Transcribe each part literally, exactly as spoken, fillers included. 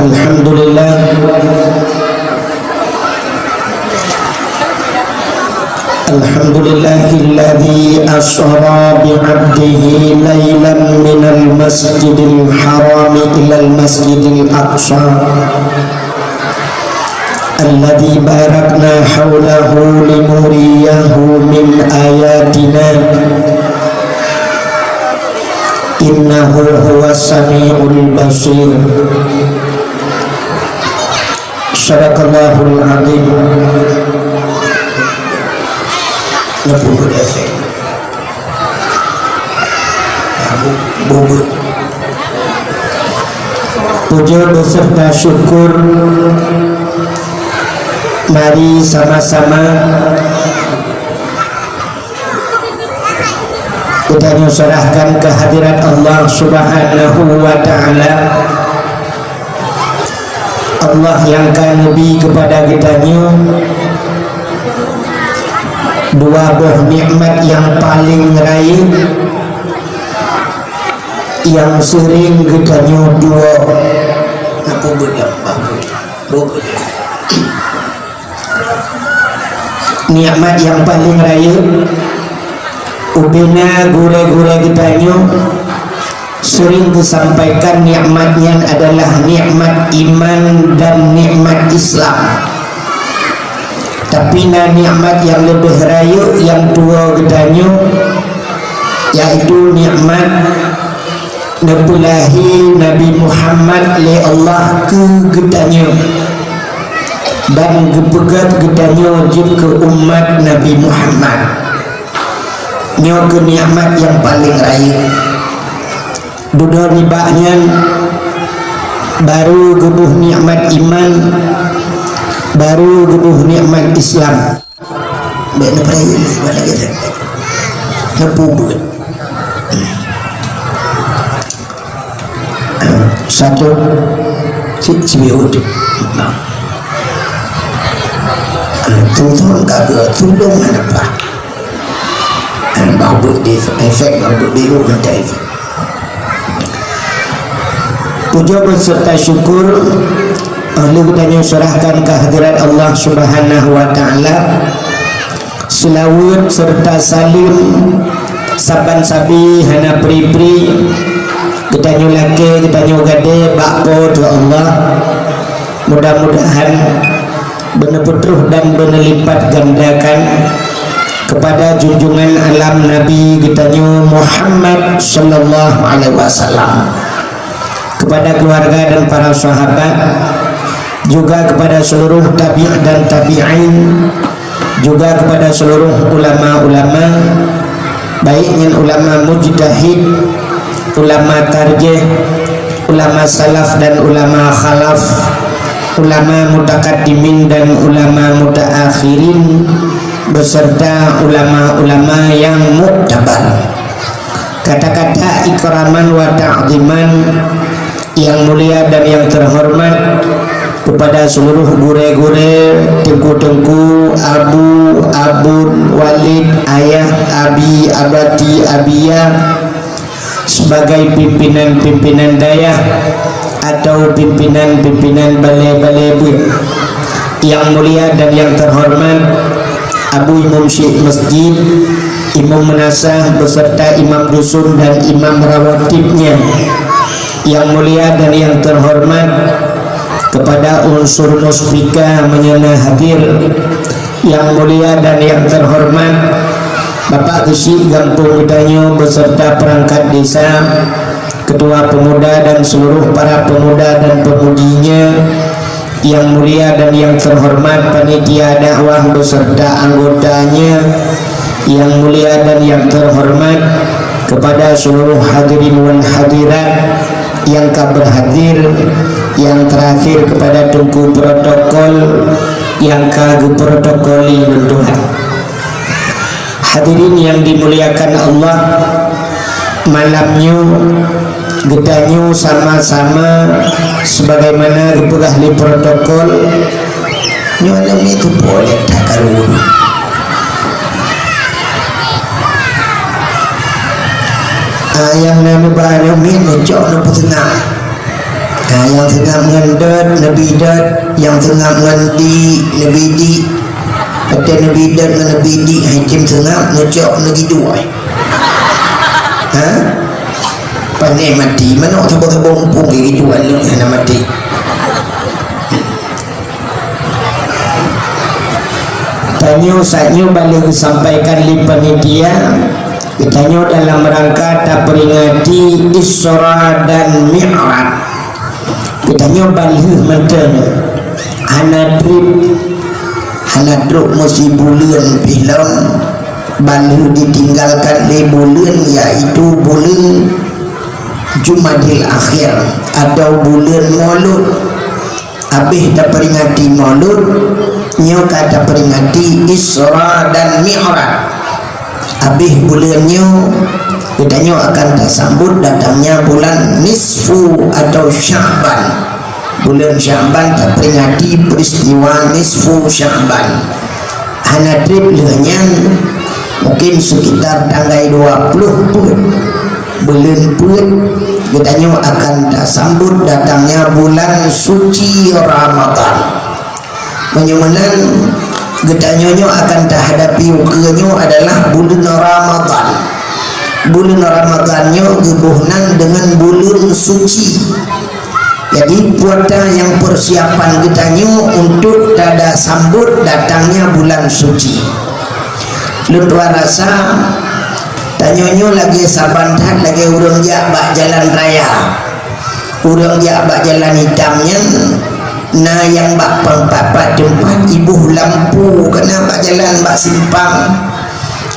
الحمد لله. الحمد لله الذي أسرى بعبده ليلا من المسجد الحرام إلى المسجد الأقصى الذي باركنا حوله لنريه من آياتنا إنه هو السميع البصير. Sadaqallahul Azim. Puja beserta syukur, mari sama-sama geutanyoe serahkan keu hadirat Allah Subhanahu wa Ta'ala. Allah nyang ka neubi keupada geutanyoe dua boh nikmat nyang paleng rayeuk, nyang seuring geutanyoe tuwoe. Nikmat nyang paleng rayeuk, ubena gurée-gurée geutanyoe sering kusampaikan nikmat nyan adalah nikmat iman dan nikmat Islam. Tapi na nikmat nyang leubeh rayeuk nyang tuwoe geutanyoe, yaitu nikmat neupeulahé Nabi Muhammad lé Allah keu geutanyoe dan geupeugét geutanyoe jeuet keu umat Nabi Muhammad. Nyoe keuh nikmat nyang paleng rayeuk. Dudoe nibak nyan, baru geuboh nikmat iman, baru geuboh nikmat Islam. Bèk neupeurayeuk, bèk lagèe nyan. Neupeubuet. Satu, si, si biru tu. Nah. Tuntun ka ke, tudong ada apa? Bau beuet di efek, bau beuet di efek. Puja beserta syukur, eh, lheueh geutanyoe serahkan keu hadirat Allah Subhanahu wa Ta'ala. Seulaweuet serta saleuem saban sabe hana pri-pri geutanyoe lakèe, geutanyoe gadée bak Po teu Allah. Mudah-mudahan beuneupeutroh dan beuneulipet gandakan kepada junjungan alam Nabi geutanyoe Muhammad sallallahu alaihi wasallam, kepada keluarga dan para sahabat, juga kepada seluruh tabi' dan tabi'in, juga kepada seluruh ulama-ulama, baik nyan ulama mujtahid, ulama tarjih, ulama salaf dan ulama khalaf, ulama mutakaddimin dan ulama mutaakhirin, beserta ulama-ulama yang muktabar. Kata-kata ikraman wa ta'ziman, yang mulia dan yang terhormat, kepada seluruh gurée-gurée, teungku-teungku, abu, abon, walid, ayah, abi, abati, abiyah, sebagai pimpinan-pimpinan dayah atau pimpinan-pimpinan balé-balé beuet. Yang mulia dan yang terhormat, Abu Imum Syik Masjid, Imum Meunasah beserta Imam Dusun dan Imam Rawatibnya. Yang mulia dan yang terhormat kepada unsur muspika meunyoe na hadir. Yang mulia dan yang terhormat Bapak Geuchik gampông geutanyoe beserta perangkat desa, ketua pemuda dan seluruh para pemuda dan pemudinya, yang mulia dan yang terhormat panitia dakwah beserta anggotanya, yang mulia dan yang terhormat kepada seluruh hadirin wal hadirat yang ka berhadir, yang terakhir kepada teungku protokol yang ka geuprotokoli lôn tuan. Hadirin yang dimuliakan Allah, malam nyoe geutanyoe sama-sama sebagaimana geupeugah lé protokol, nyoe lom itu boleh tak karu. Ah, nyang na neuba nyoe miet neucok neupeuteunang. Ha, nyang seungab ngon dot, neubi dot, nyang seungab ngon di, neubi di. Watèe neubi dot ngon neubi di, hai tem seungab, neucok neugi duai. Ha? Pané maté, manok saboh-saboh muphom geuduai lôn hana maté. Tanyoe saat nyoe ban lheueh geusampaikan lé panitia, geutanyoe dalam rangka taperingati Isra dan Mi'raj. Geutanyoe ban lheueh mantong hana trép, hana trok meusibuleuen pih lom, ban lheueh ditinggalkan lé buleuen, yaitu buleuen Jumadil Akhir atau buleuen Maulud. Abéh taperingati Maulud, nyoe ka taperingati Isra dan Mi'raj. Abéh buleuen nyoe, geutanyoe akan tasambot datangnya bulan Nisfu atau Sya'ban. Buleuen Sya'ban taperingati peristiwa Nisfu Sya'ban. Hana trép lheueh nyan, mungkin sekitar tanggai dua puluh peuet, buleuen peuet, geutanyoe akan tasambot datangnya bulan suci Ramadan. Meunyoe meunan, geutanyoe nyoe akan tahadapi ukeue nyoe adalah buleuen Ramadan. Buleuen Ramadan nyoe geuboh nan deungon buleuen suci. Jadi, peue nyang persiapan geutanyoe untuk tada sambot datangnya bulan suci. Lôn tuan rasa, tanyoe nyoe lagèe saban that lagèe ureueng jak bak jalan raya. Ureueng jak bak jalan itam nyan, na nyang bak pat-pat teumpat iboh lampu, ka na bak jalan bak simpang.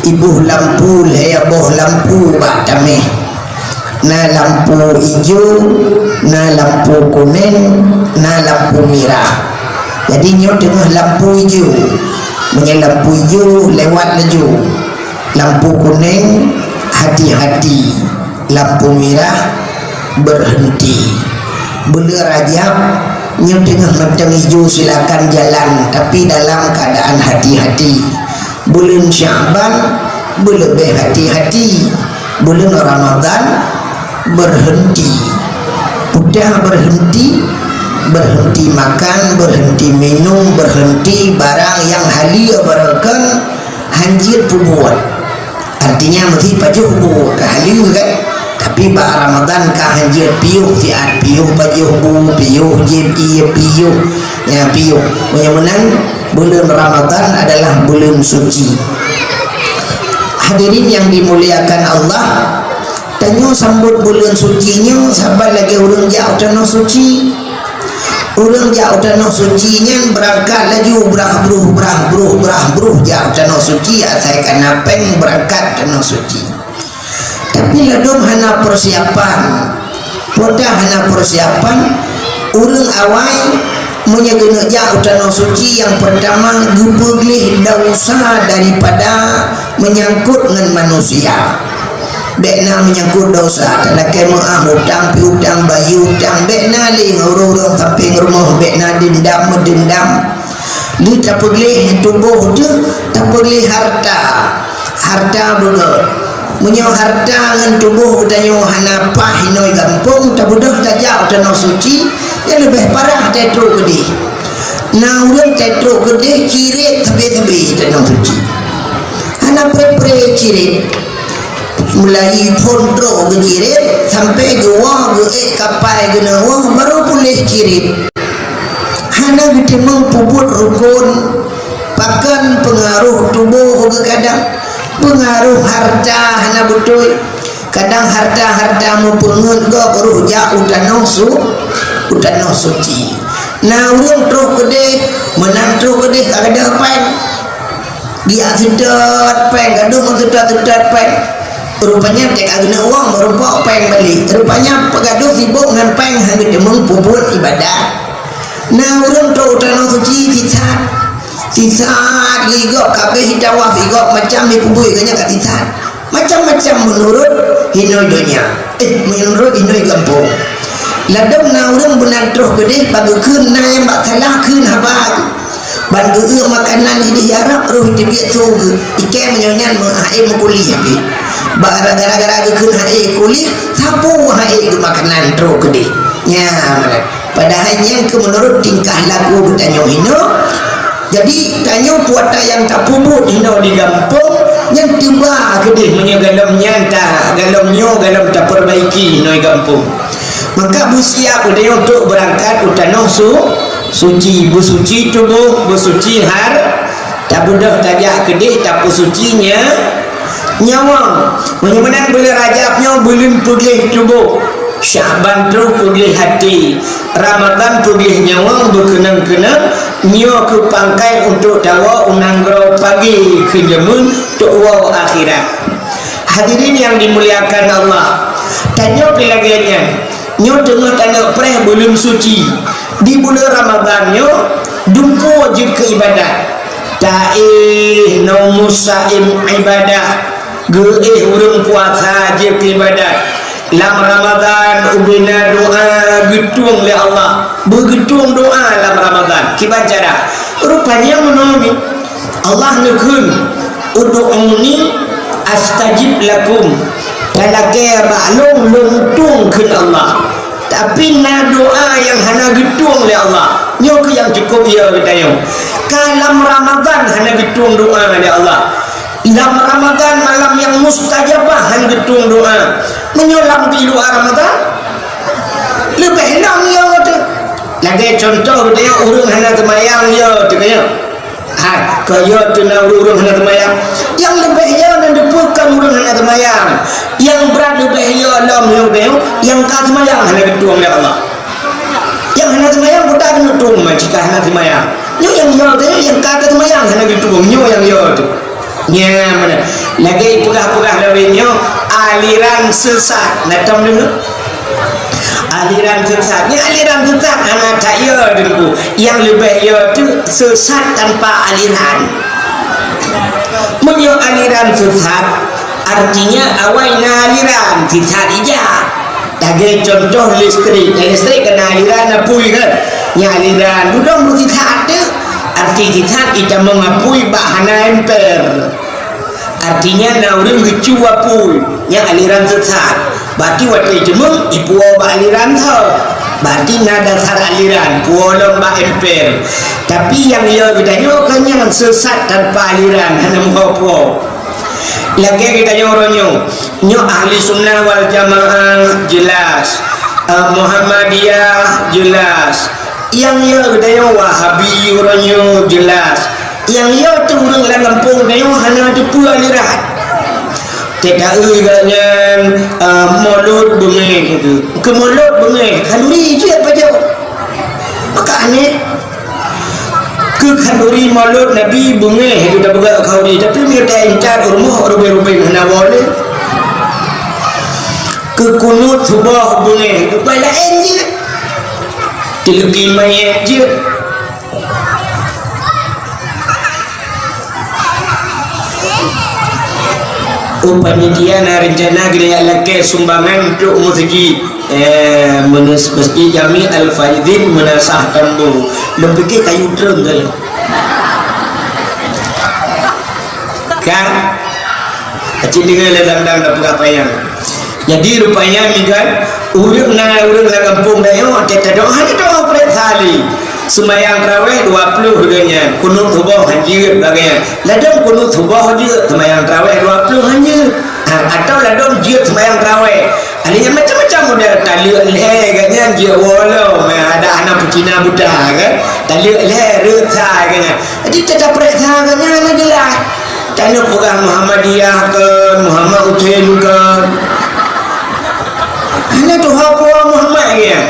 Iboh lampu, lhèe boh lampu bak taméh. Na lampu ijo, na lampu kunèng, na lampu mirah. Jadi, nyoe teungoh lampu ijo. Meunyoe lampu ijo, lewat laju. Lampu kunèng, hati-hati. Lampu mirah, berhenti. Buleuen Rajab, nyoe teungoh mantong ijo, silakan jalan, tapi dalam keadaan hati-hati. Buleuen Sya'ban, beuleubeh hati-hati. Buleuen Ramadan, berhenti. Udah berhenti, berhenti makan, berhenti minum, berhenti barang nyang haleue barokon, hanjeuet peubuet. Artinya, meusti pajoh bu, ka haleue kan? Tapi bak Ramadan ka hanjeuet piôh siat, piôh pajoh bu, piôh jieb ié, piôh, ya, piôh. Meunyoe meunan, buleuen Ramadan adalah buleuen suci. Hadirin yang dimuliakan Allah, tanyoe sambot buleuen suci nyoe saban lagèe ureueng jak u tanoh suci. Ureueng jak u tanoh suci nyan beurangkat laju brah bruh, brah bruh, brah bruh jak u tanoh suci, asai ka na pèng beurangkat tanoh suci. Tapi ladôm hana persiapan. Peue hana persiapan, ureueng awai meunyoe geuneuk jak u tanoh suci, nyang peurtama geupeugleh desya daripada meunyangkot ngon manusia. Bèk na meunyangkot desya, talakèe meu'ah utang, piutang, bayeue utang, bèk na lé ngon ureueng-ureueng sampéng rumoh, bèk na deundam, meudeundam. Lheueh tapeugleh tuboh teuh, tapeugleh harta. Harta beugèt. Meunyoe harta ngon tuboh geutanyoe hana paih inoe gampông, tabeudôh tajak u tanoh suci, nyan leubeh parah tatrok keudeh. Na ureueng tatrok keudeh cirét sabé-sabé tanoh suci. Hana pré-pré cirét. Mulai phôn trok geucirét, sampoe geuwoe geuék kapai geuneuk woe, barô puléh cirét. Hana geuteumeung peubuet rukon, pakon peungaroh tuboh geuh kadang, peungaroh harta hana beutôi. Kadang harta-harta meupeungeut gob roh jak u tanoh su-, u tanoh suci. Na ureueng troh keudeh, meunan troh keudeh ka gadôh péng. Geujak seutôt péng, gadôh ngon seutôt-seutôt péng. Rupanya teuka geuneuk wong, meurumpok péng balek. Rupanya peugadôh sibok ngon péng, hana geuteumeung peubuet ibadah. Na ureueng troh u tanoh suci sisat. Sisat, geuh gob ka abéh tawaf, geuh gob macam meupeubui geuh nyan ka sisat. Macam-macam meunurot hinoe donya. Eh, meunurot hinoe gampông. Ladôm na ureueng meunan troh keudeh, bak geukheun na nyang bak salah kheun haba. Ban geueu makanan idéh Arab, roh teubiet su geuh. Ikei meunyoe nyan meuhai meukuliah pih. Bak gara-gara geukheun hai kuliah, sapeue hai geuh makanan troh keudeh. Nyan, padahai nyan keuh meunurot tingkah laku geutanyoe hinoe. Jadi, tanyoe puasa nyang tapeubuet hinoe di gampông, nyan teuba keudeh meunyoe galom nyan ta-, galom nyoe galom tapeurbaiki hinoe di gampông. Maka beusiap geutanyoe untuk beurangkat u tanoh su-, suci, beusuci tuboh, beusuci har-, Tabeudôh tajak keudeh tapeusuci nya-, nyawöng. Meunyoe meunan buleuen Rajab nyoe buleuen peugleh tuboh, Syakban troh peugleh até, Ramadhan peugleh nyawöng beukeunong-keunong, nyoe keuh pangkai untuk tawoe u nanggroe pagée keu jameun teuwoe akhirat. Hadirin yang dimuliakan Allah, tanyoe pih lagée nyan. Nyoe teungoh taneuk preh buleuen suci. Di buleuen Ramadhan nyoe, dumpeue jeuet keu ibadat. Taéh, nomus saim ibadah. Geuéh ureuëng puasa jeuet keu ibadat. Lam Ramadhan ubena doá geutueng lé Allah. Beugeutueng doá lam Ramadhan. Kiban cara? Rupanya meunoe nyoe. Allah neukheun, "Ud'uni astajib lakum." Talakée bak lôn, lôn tueng kheun Allah. Tapi na doá nyang hana geutueng lé Allah. Nyoe keuh nyang cukôp yo geutanyoe. Ka lam Ramadhan hana geutueng doá lé Allah. Lam Ramadhan malam nyang mustajabah hana geutueng doá. Meunyoe lam di luwa Ramadhan, leubeh lom yo teuh. Lagée cuntoh geutanyoe ureuëng hana teumayang yo teuh nyoe. Hai, keu yo teuh na ureuëng-ureuëng hana teumayang. Nyang leubeh yo nan deupeue kon ureuëng hana teumayang. Nyang brat leubeh yo lom nyoe, nyang ka teumayang hana geutueng lé Allah. Nyang hana teumayang buta keuneuk tueng ma jika hana teumayang. Nyoe nyang yo teuh, nyang ka teumayang hana geutueng, nyoe nyang yo teuh. Nyan meunan. Lagée peugah-peugah lawét nyoe, aliran sesat. Na tom deungoe? Aliran sesat. Nyan aliran sesat hana that yo Teungku. Nyang leubeh yo teuh sesat tanpa aliran. Meunyoe aliran sesat, artinya awai na aliran, sesat ija. Lagée cuntoh listrik. Nyang listrik kan na aliran, na pui kan? Nyang aliran budong beusesat teuh. Arti sesat itamong apui bak hana emper. Artinya na ureuëng geucu apui nyang aliran sesat. Berarti watée jeumeung ipuwoe bak aliran tho. Berarti na dasar aliran, puwoe lom bak emper. Tapi nyang yo geutanyoe kan nyang sesat tanpa aliran, hana meuho puwoe. Lagée geutanyoe uroe nyoe, nyoe ahli sunnah wal jamaah jelas, eh, Muhammadiyah jelas, nyang yo geutanyoe Wahabi uroe nyoe jelas, nyang yo teuh ureuëng lam gampông geutanyoe hana teupeue aliran. Teuka eu geuh nyan, eh, Maulud beungéh teuh. Keu Maulud beungéh, khanduri jeuet pajoh. Maka aneh. Keu khanduri Maulud Nabi beungéh teuh tapeugah khanduri, tapi meunyoe ta-intat u rumoh rubeng-rubeng hana boleh. Keu kunut suboh beungéh teuh, bai laén jeuet. Tileuki manyét jeuet. Oh, panitia na rencana geuneuk lakée sumbangan untuk meuseujid, eh, meunus-, Masjid Jami Al-Faizin Meunasah Tambong. Lôn pike kayu treun tadi. Kan? Acik deungoe lé dang-dang tapeugah panyang. Jadi, rupanya, mi kan, ureuëng na ureuëng lam gampông tanyoe, watée tadoa, hana doa prek sali. Seumayang tarawéh dua ploh lagée nyan, kunut suboh han jeuet lagée nyan. Ladôm kunut suboh jeuet, seumayang tarawéh dua ploh han jeuet. Ha, atawa ladôm jeuet seumayang tarawéh. Ada nyang macam-macam model, taleuek lhée geuh nyan jeuet woe lom, ada hana peucina buta kan. Taleuek lhée reuet sa geuh nyan. Jadi, teuka prek sa geuh nyan hana jeulaih. Tanyoe peugah Muhammadiyah kon, Muhammad Hussein kon. Hana tuha puwoe Muhammad lagée nyan.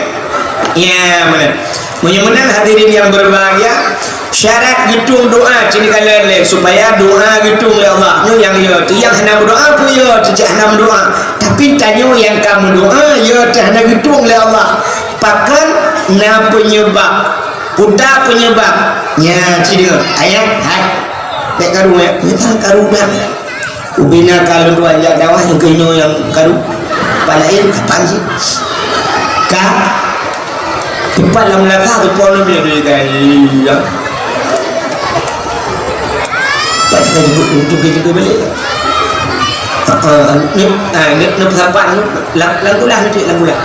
Ya, meunan. Meunyoe meunan hadirin yang berbahagia, syarat geutueng doa cit neukalon lé supaya doa geutueng lé Allah. Nyoe nyang yo teuh, nyang hana meudoa peue yo teuh cit hana meudoa. Tapi tanyoe nyang ka meudoa yo teuh hana geutueng lé Allah. Pakon na peunyeubab. Peue peunyeubab? Nya, ci deungoe. Ayat, hai. Bék karu, ya. Nyeutang karu dah. Ubena ka lôn tuan jak dakwah nyang keunoe nyang karu. Palain kapan sih? Ka? Tepat lam laka teupon lom ya, dia gaya. Pas kita jemput untuk kita balik. Ah, ni, ah, ni, ni pesawat ni, lang, lang kulah nanti, lang kulah.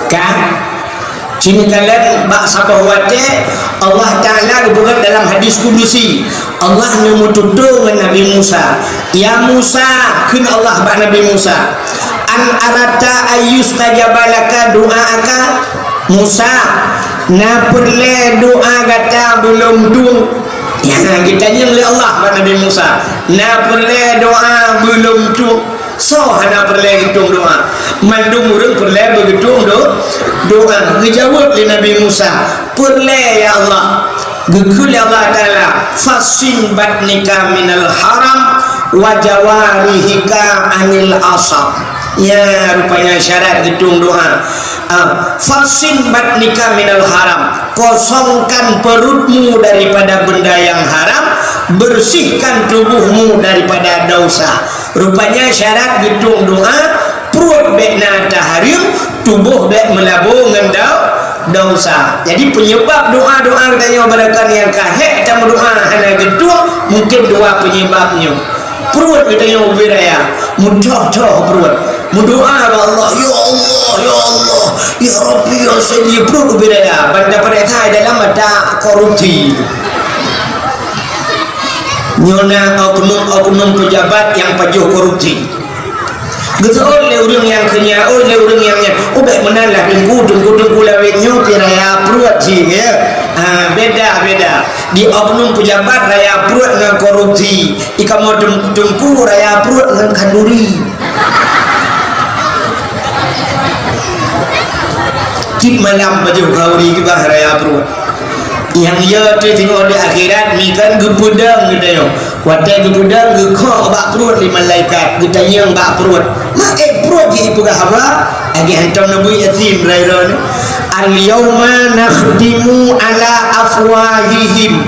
Ka, sini kalian bak saboh watée Allah Taala geupeugah dalam hadis kudusi, Allah neumeututoe ngon Nabi Musa, "Ya Musa," kheun Allah bak Nabi Musa, "an aratta ayyustajaba laka du'aaka?" Musa, na peureulée doa gata beulom tueng? Ya, geutanyong lé Allah bak Nabi Musa, na peureulée doa beulom tueng? Soe hana peureulée geutueng doa? Mandum ureuëng peureulée beugeutueng do-, doa. Geujaweueb lé Nabi Musa, "Peureulée, ya Allah." Geukheun lé Allah Taala, "Fasin batnika minal haram wa jawarihika anil asab." Ya, rupanya syarat geutueng doa. Ah, "Fasin batnika minal haram." Kosongkan perutmu daripada benda yang haram, bersihkan tubuhmu daripada dosa. Rupanya syarat geutueng doa, pruet bék na tahareuem, tuboh bék meulabo ngon dau-, dosa. Jadi, penyebab doa-doa geutanyoe barangkali nyang ka hék tameudoa hana geutueng, mungkin dua penyebab nyoe. Pruet geutanyoe ubé raya, meutoh-toh pruet. Meudoa bak Allah, "Ya Allah, ya Allah, ya Rabbi, ya Sayyidi," pruet ubé raya. Ban tapareksa dalam ata korupsi. Nyoe na oknum-oknum pejabat nyang pajoh korupsi. Geuseuôt lé ureuëng nyang keu nyan, ôt lé ureuëng nyang nyan, "Oh, bék meunan lah, Teungku, Teungku, Teungku lawét nyoe pih raya pruet cit, ya." Ah, beda, beda. Di oknum pejabat raya pruet ngon korupsi. Di kamoe teung-, Teungku raya pruet ngon khanduri. Cit malam baju khanduri kibah raya pruet. Nyang yo teuh teungoh di akhirat, mi kan geupeudong geutanyoe. Watée geupeudong, geukhok bak pruet lé malaikat, geutanyong bak pruet. "Ma ék pruet jih ipeugah haba?" Lagée hantom Nabi Yasin raya nyoe, "Al-yauma nakhtimu ala afwahihim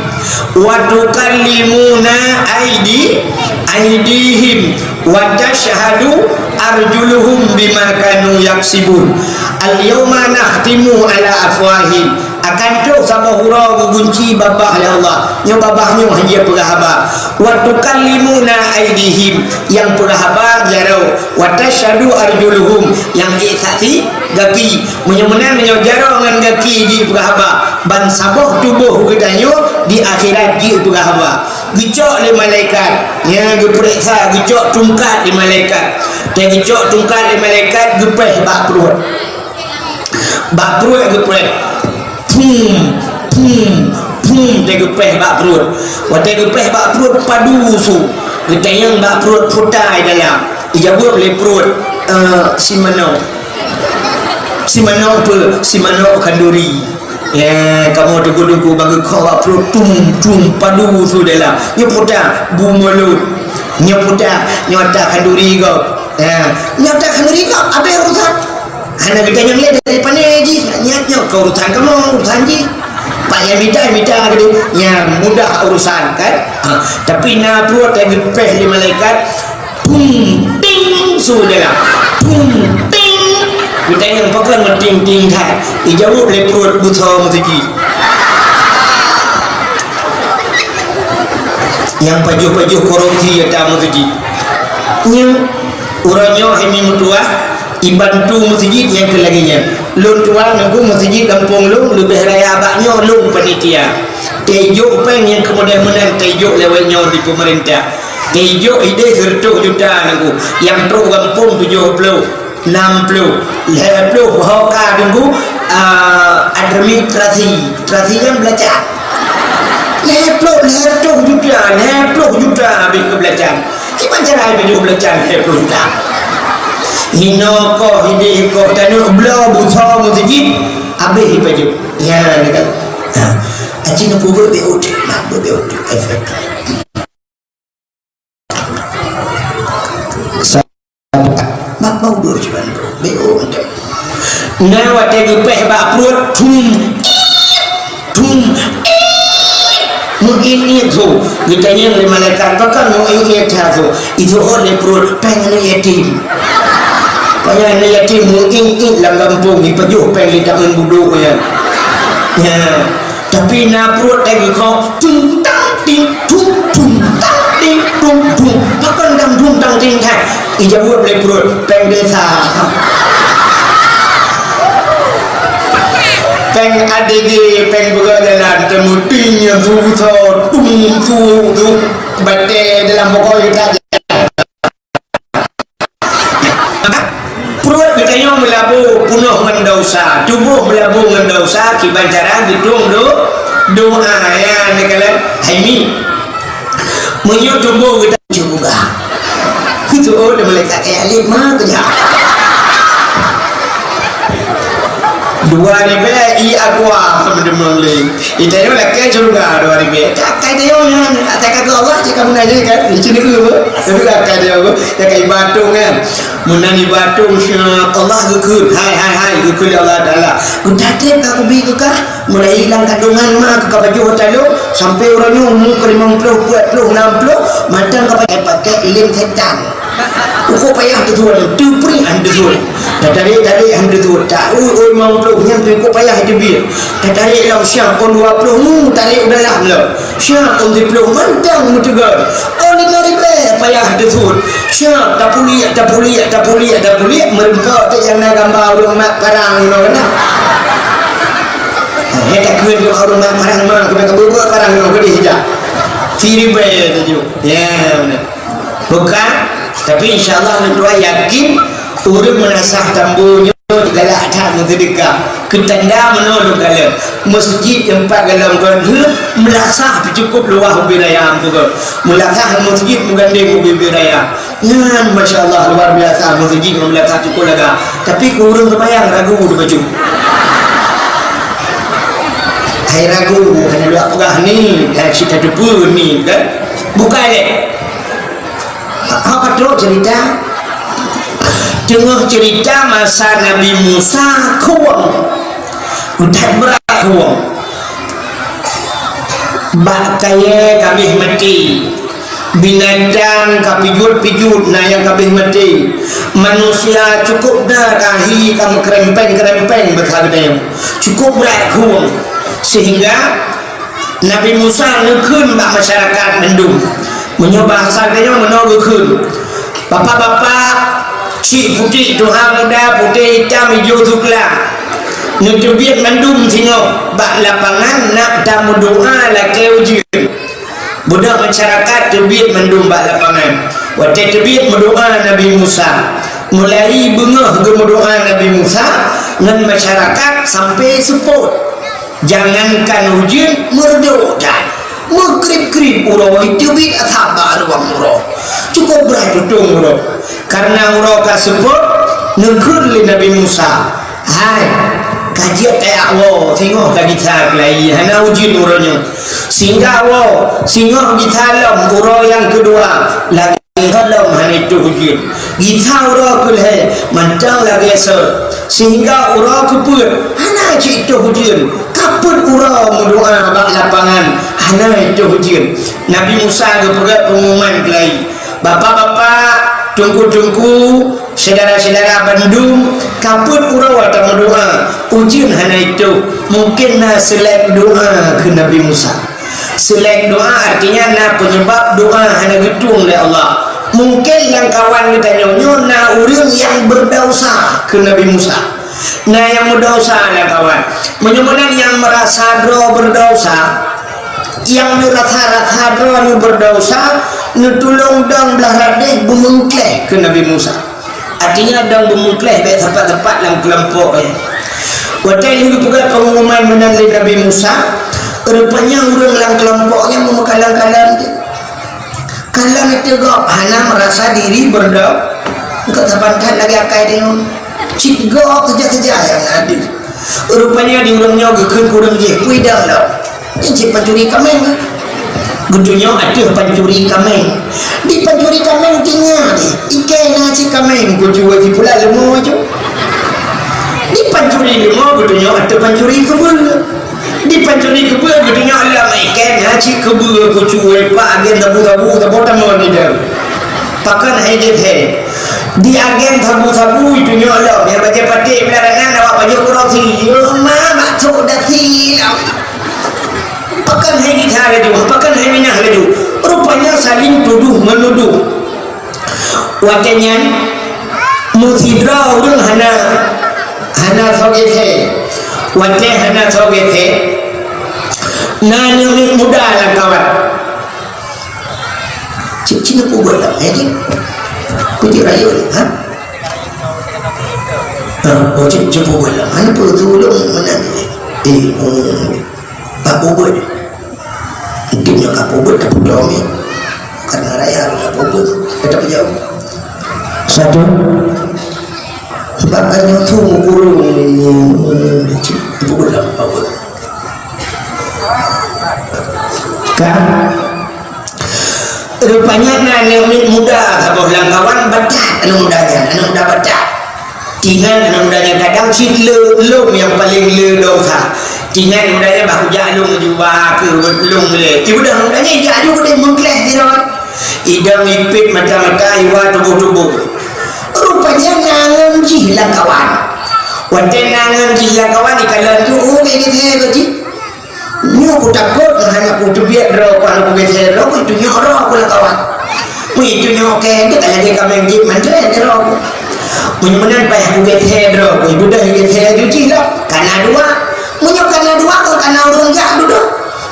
wa tukallimuna aidi-, aidihim wa tashhadu arjuluhum bima kanu yaksibun." "Al-yauma nakhtimu ala afwahihim." Akan troh saboh uroe geugunci babah lé Allah. Nyoe babah nyoe hana peugah haba. "Wa tukallimuna aidihim," nyang peugah haba jaroe. "Wa tashhadu arjuluhum," nyang ék saksi gaki. Meunyoe meunan, meunyoe jaroe ngon gaki jipeugah haba, ban saboh tuboh geutanyoe di akhirat jipeugah haba. Geucok lé malaikat, nyang geupeuriksa, geucok tungkat lé malaikat. Watée geucok tungkat lé malaikat, geupéh bak pruet. Bak pruet geupéh. Phum, phum, phum, watée geupéh bak pruet. Watée geupéh bak pruet, padum su. Geutanyong bak pruet, "Peue ta i dalam?" Ijaweueb lé pruet, "Eh, si manok." "Si manok peue?" "Si manok khanduri." Ya, kamoe teungku-teungku bak geukhok bak pruet, tum, tum, padum su dalam. "Nyoe peue ta?" "Bu mulod." "Nyoe peue ta?" "Nyoe ata khanduri gob." Ya, "Nyoe ata khanduri gob, abéh urusan." Hana geutanyong lé dari pane jih, nyan nyoe keu urusan kamoe, urusan jih. Pat nyang mita, mita keudeh, nyan mudah urusan, kan? Ha, tapi na pruet nyang geupéh lé malaikat, tung, ting, su dalam. Tung, ting. Geutanyong pakon meuting-ting that. Ijaweueb lé pruet, "Beusoe meuseujid." Nyang pajoh-pajoh korupsi ata meuseujid. Nyoe, uroe nyoe hai mi meutuah, ibantu meuseujid nyang keu lagée nyan. Lôn tuan ngon meuseujid gampông lôn leubeh raya bak nyoe lôn panitia. Teujok péng nyang keumudian meunan teujok lewat nyoe di peumeurintah. Teujok ideh sireutôh juta nangku, nyang trok gampông tujoh ploh, nam ploh, lhée ploh ho ka nangku, ah, administrasi. Administrasi nyan beulacan. Lhée ploh, lhée reutôh juta, lhée ploh juta habéh keu beulacan. Kiban cara ipajoh beulacan lhée ploh juta? Hinoe koh, hideh koh, taneuk bloe beusoe meuseujid, habéh ipajoh. Ya, ni kan. Ha. Aci neupeubuet B O T, nah, B O T, efek. Sa-, mak mau dua cuman, B O T. Nah, watée geupéh bak pruet, thum, thum, meuingiet su. Geutanyong lé malaikat, "Pakon meuingiet that su?" Ijaweueb lé pruet, "Péng aneuk yatim." Payah aneuk yatim meuingiet lam gampông, ipajoh péng lé tameun budok nyan. Ya. Tapi na pruet lagée kong, tung tang ting tung, tung tang ting tung, tung. Pakon dang tung tang ting that? Ijaweueb lé pruet, "Péng desa." Péng A D G, péng beugöt jalan, teumeuting nyang su-, su-, tum, su-, su-, batèe dalam bokôi geutak. Pruet geutanyoe meulabu peunoh ngon desya, tuboh meulabu ngon desya, kiban cara geutueng do-, doa, ya, neukalon hai mi. Meunyoe tuboh geutanyoe cuba. Itu, oh, dah malaikat, eh, alim mah, tu, ya. Dua ribèe, i aqua, sama deungon lé. Geutanyoe lakèe syeuruga dua ribèe. Tak akai tanyoe nyan, akai kata Allah cit kamoe nanya kan. Itu ni apa? Tapi akai tanyoe apa? Ya kai batung kan. Meunan i batung siap Allah geukheun. Hai, hai, hai, geukheun lé Allah Taala. Geutatép ka kubi keu kah? Mulai lam kandungan ma keu ka pajoh talô, sampai uroe nyoe umu ka limong ploh, peuet ploh, nam ploh, mantong ka pakai, pakai lem setan. Uko payah teuthôn, teupring han teuthôn. Tatarek-tarek han teuthôn. Tak, ui, ui, limong ploh nyan teuh uko payah teubiet. Tatarek lom siang, kon dua ploh mu, tarek u dalam lom. Siang, kon siploh mantong meuteugah. Oh, lima ribèe payah teuthôn. Siang, tapuliek, tapuliek, tapuliek, tapuliek, meureumpok teuk nyang na gamba ureueng mat parang inoe keunan. Hei, takheun keu ureueng mat parang ma, keuneuk ka beubuet parang inoe keudeh jak. Siribèe tujoh. Ya, beuna. Bukan, tapi insya Allah lôn tuan yakin ureueng meunasah tambo nyoe galak that meuseudeukah. Keu tanda meunoe lôn kalon, meuseujid teumpat galom kon heuet meulasah teucukôp luwah ubé raya ampôn. Meulasah meuseujid meugandeng ubé-ubé raya. Nyan, masya Allah, luar biasa, meuseujid ngon meulasah cukôp laga. Tapi keu ureueng seumayang ragu dibacut. Hai ragu, hana luwah peugah ni, hai cit tateupeue ni, kan? Bukai lé. Apa tu cerita? Teungoh cerita masa Nabi Musa khueng. Utat brat khueng. Bak kayèe ka abéh maté. Binatang ka pijut-pijut, na nyang ka abéh maté. Manusia cukôp na ka hi ka meukeurempeng-keurempeng beusabeue. Cukôp brat khueng. Sehingga Nabi Musa neukheun bak masyarakat mandum. Meunyoe bahasa geutanyoe meunoe geukheun, "Bapak-bapak, chik putéh tuha muda, putéh itam, ijo sukla, neuteubiet mandum singoh bak lapangan nak tameudoa lakèe ujeuen." Budak masyarakat teubiet mandum bak lapangan. Watèe teubiet meudoa Nabi Musa. Mulai beungoh geumeudoa Nabi Musa ngon masyarakat sampai seupôt. Jangankan ujeuen, meureudoh that. Meukrib-krib uroe, teubiet asab bak ruwang uroe. Cukôp brat tutong uroe. Kareuna uroe ka seupôt, neukheun lé Nabi Musa, "Hai, ka jeuet kajak woe, singoh ka gisa keulayi, hana ujeuen uroe nyoe. Singgah woe, singoh gisa lom uroe nyang keudua, lagèe Gohlom hana itôh ujeuen. Gisa uroe keulhèe mantong lagèe sot, sehingga uroe keupeuet hana cit itôh ujeuen. Ka peuet uroe meudoa bak lapangan hana itôh ujeuen." Nabi Musa geupeugah peungumuman keulayi, "Bapak-bapak, teungku-teungku, syedara-syedara bandum, ka peuet uroe tameudoa, ujeuen hana itôh. Mungken na seulek doa," kheun Nabi Musa. Seulek doa artinya na penyebab doa hana geutueng lé Allah. Mungken lam kawan geutanyoe nyoe na ureueng nyang beudesya keu Nabi Musa. Na nyang meudesya lam kawan. Meunyoe meunan nyang meurasa droe beudesya, nyang neurasa-rasa droe nyoe beudesya, neutulông dong blah radeh beumeukleh keu Nabi Musa. Artinya dong beumeukleh bèk sapat-sapat lam keulompok nyan. Watèe lheueh geupeugah peungumuman meunan lé Nabi Musa, rupanya ureueng lam keulompok nyan meumeukalon-kalon. Kalon ateueh gob hana meurasa diri beurdo-, engkau saban that lagèe akai deungon. Cit gob keujah-keujah nyang na deuh. Rupanya di ureueng nyoe geukheun keu ureueng jih, "Peue idong lom? Nyan cit pancuri kaméng." Geutunyok ateueh pancuri kaméng. Di pancuri kaméng tinggai, ikèe na cit kaméng, kucue jipula leumô ju. Di pancuri leumô geutunyok ateueh pancuri keubeue. Di pancuri keubeue geutunyok lom, ikèe na cit keubeue, kucue, pak agen sabu-sabu, saboh tamong di dalam. Pakon hai jeuet he. Di agen sabu-sabu itunyok lom, nyang bajèe paték beulah rangan awak pajoh keu rosi. Yo ma, maksud dasi lom. Pakon hai gisa laju, pakon hai minah laju. Rupanya saling tuduh menuduh. Watèe nyan, meusidroe ureueng hana, hana soe gét he. Watée hana soe gét, na aneuk muda lam kawan. Cit, cit nyoe peue buet lam, eh, cit? Peue cit rayeuk, ha? Ha, oh, cit, cit peue buet lam. Hana peue tu ulôn meunan. Eh, oh, bak peue buet. Mungkin nyoe ka peue buet, ka peue buet. Karena raya ka peue buet. Ka peue jaweueb. Satu. Sebab ka nyoe su meukurong, cit, peue buet lam, peue buet. Kan? Rupanya na aneuk muda saboh lam kawan batat, aneuk muda nyan, aneuk muda batat. Tingan aneuk muda nyan kadang cit le, lôn nyang paleng le desya. Tingan aneuk muda nyan bah kujak lôn jubah keu lôn le. Ibudah aneuk muda nyan jak ju keudeh meukleh sidroe. Idong ipit mata-mata, iwa tuboh-tuboh. Rupanya na ngon jih lam kawan. Watée na ngon jih lam kawan, ikalon ju, oh, bèk gét he jih. Nyoe kutakot, hana kuteubiet droe, hana kugét he droe, kutunyok droe ku lam kawan. Kutunyok keu dia, lagèe kaméng jih mandré droe. Meunyoe meunan payah kugét he droe, kubeudôh gét he ju jih lom. Kana dua. Meunyoe kana dua, kon kana ureueng jak dudoe.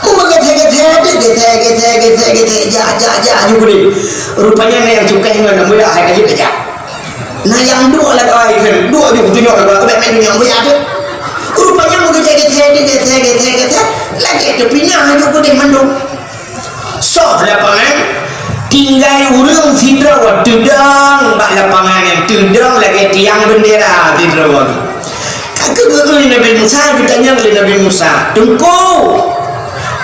Meunyoe gét he, gét he, gét he, gét he, gét he, jak, jak, jak, ju keudeh. Rupanya na nyang cukéh ngon, na muda hai ka jeuet jak. Na nyang duek lam kawan kheun, duek ju kutunyok lam kawan, bèk main tunyok buya tu. Rupanya meunyoe gét he, gét he, gét he, gét he, lagèe teupinah ju keudeh mandum. Soh lapangan, tinggai ureueng sidroe teudong bak lapangan nyan, teudong lagèe tiang beundera sidroe. Ka geugeue lé Nabi Musa, geutanyong lé Nabi Musa, "Teungku,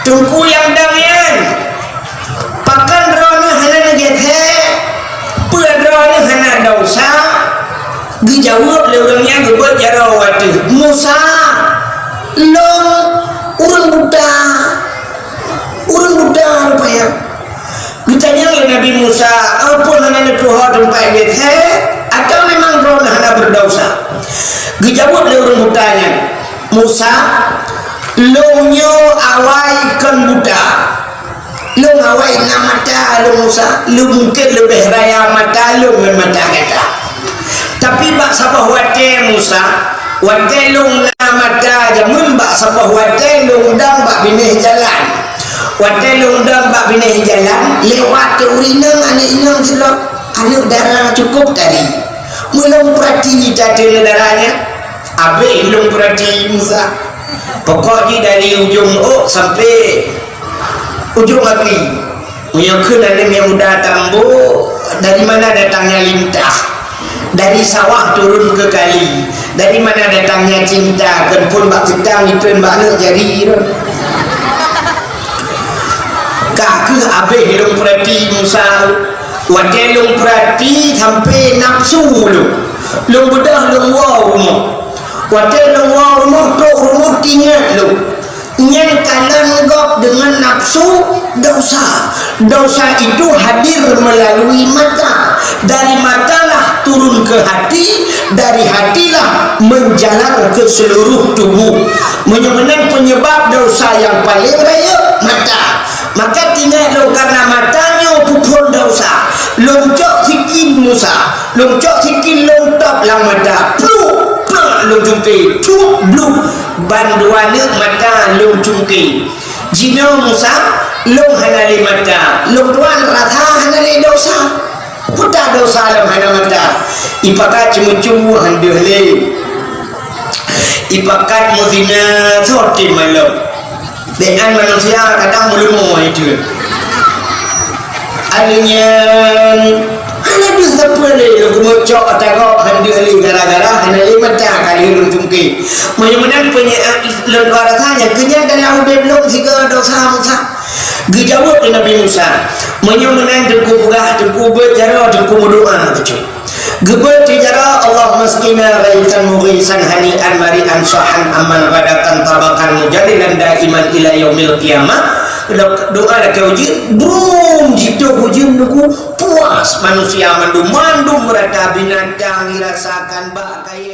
Teungku nyang dong nyan, pakon droeneuh hana neugét he? Peue droeneuh hana desya?" Geujaweueb lé ureueng nyan geubeuet jaroe u ateueh, "Musa, lôn ureueng buta." Ureueng buta rupanya. Geutanyong lé Nabi Musa, "Apui hana neuteuho teumpat gét he, atawa memang droeneuh hana beudesya?" Geujaweueb lé ureueng buta nyan, "Musa, lôn nyoe awai kon buta. Lôn awai na mata lôn, Musa, lôn mungken leubeh raya mata lôn ngon mata gata. Tapi bak saboh watèe, Musa, watèe lôn na mata jameun, bak saboh watèe lôn dong bak binéh jalan. Watèe lôn dong bak binéh jalan, lewat ureueng inong, aneuk inong sidroe, aneuk dara cukôp tari. Meulôn peurati that aneuk dara nyan, abéh lôn peurati, Musa. Pokok jih dari ujong ôk sampai ujong api. Meunyoe kheun aneuk nyang muda tambô, dari mana datangnya lintah? Dari sawah turun ke kali. Dari mana datangnya cinta? Kan phôn bak keutang, itrön bak aneuk jari." Ka keuh abéh lôn peurati Musa. Watèe lôn peurati sampai nafsu lôn. Lôn beudôh lôn woe rumoh. Watèe lôn woe rumoh, trok rumoh, teuingat lôn. Nyan kalon gob deungon nafsu desya. Desya itu hadir melalui mata. Dari matalah turun ke hati, dari hatilah menjalar ke seluruh tubuh. Meunyoe meunan penyebab desya nyang paleng rayeuk, mata. Maka teuingat lôn, karena mata nyoe peuphôn desya. Lôn cok sikin Musa, lôn cok sikin lôn top lam mata. Pluk, pluk lôn cungke, cuk, bluk. Ban dua neuk mata lôn cungke. Jinoe Musa, lôn hana lé mata. Lôn tuan rasa hana lé desya. Peue desya lôn hana mata? Ipakat ceumeucue han deuh lé. Ipakat meuzina soe tem malom. Dengan manusia kadang meuleumo itu. Akhirnya hana deuh sapeue lé lôn keumeung cok ata gob han deuh lé gara-gara hana lé mata ka lheueh lôn cungke. Meunyoe meunan peue nyang lôn rasa nyan keuh nyan dalam udeb lôn sigoe desya Musa. Geujaweueb lé Nabi Musa, "Meunyoe meunan Teungku peugah, Teungku beuet jaroe, Teungku meudoa bacut." Geubeuet jaroe, "Allahumma asqina ghaitsan mughisan hani'an mari'an syahan aman ghadaqan tabaqan mujallilan daiman ila yaumil qiyamah." Doa lakée ujeuen, brum, jitôh ujeuen Teungku, puas manusia mandum, mandum rata binatang dirasakan bak kayée.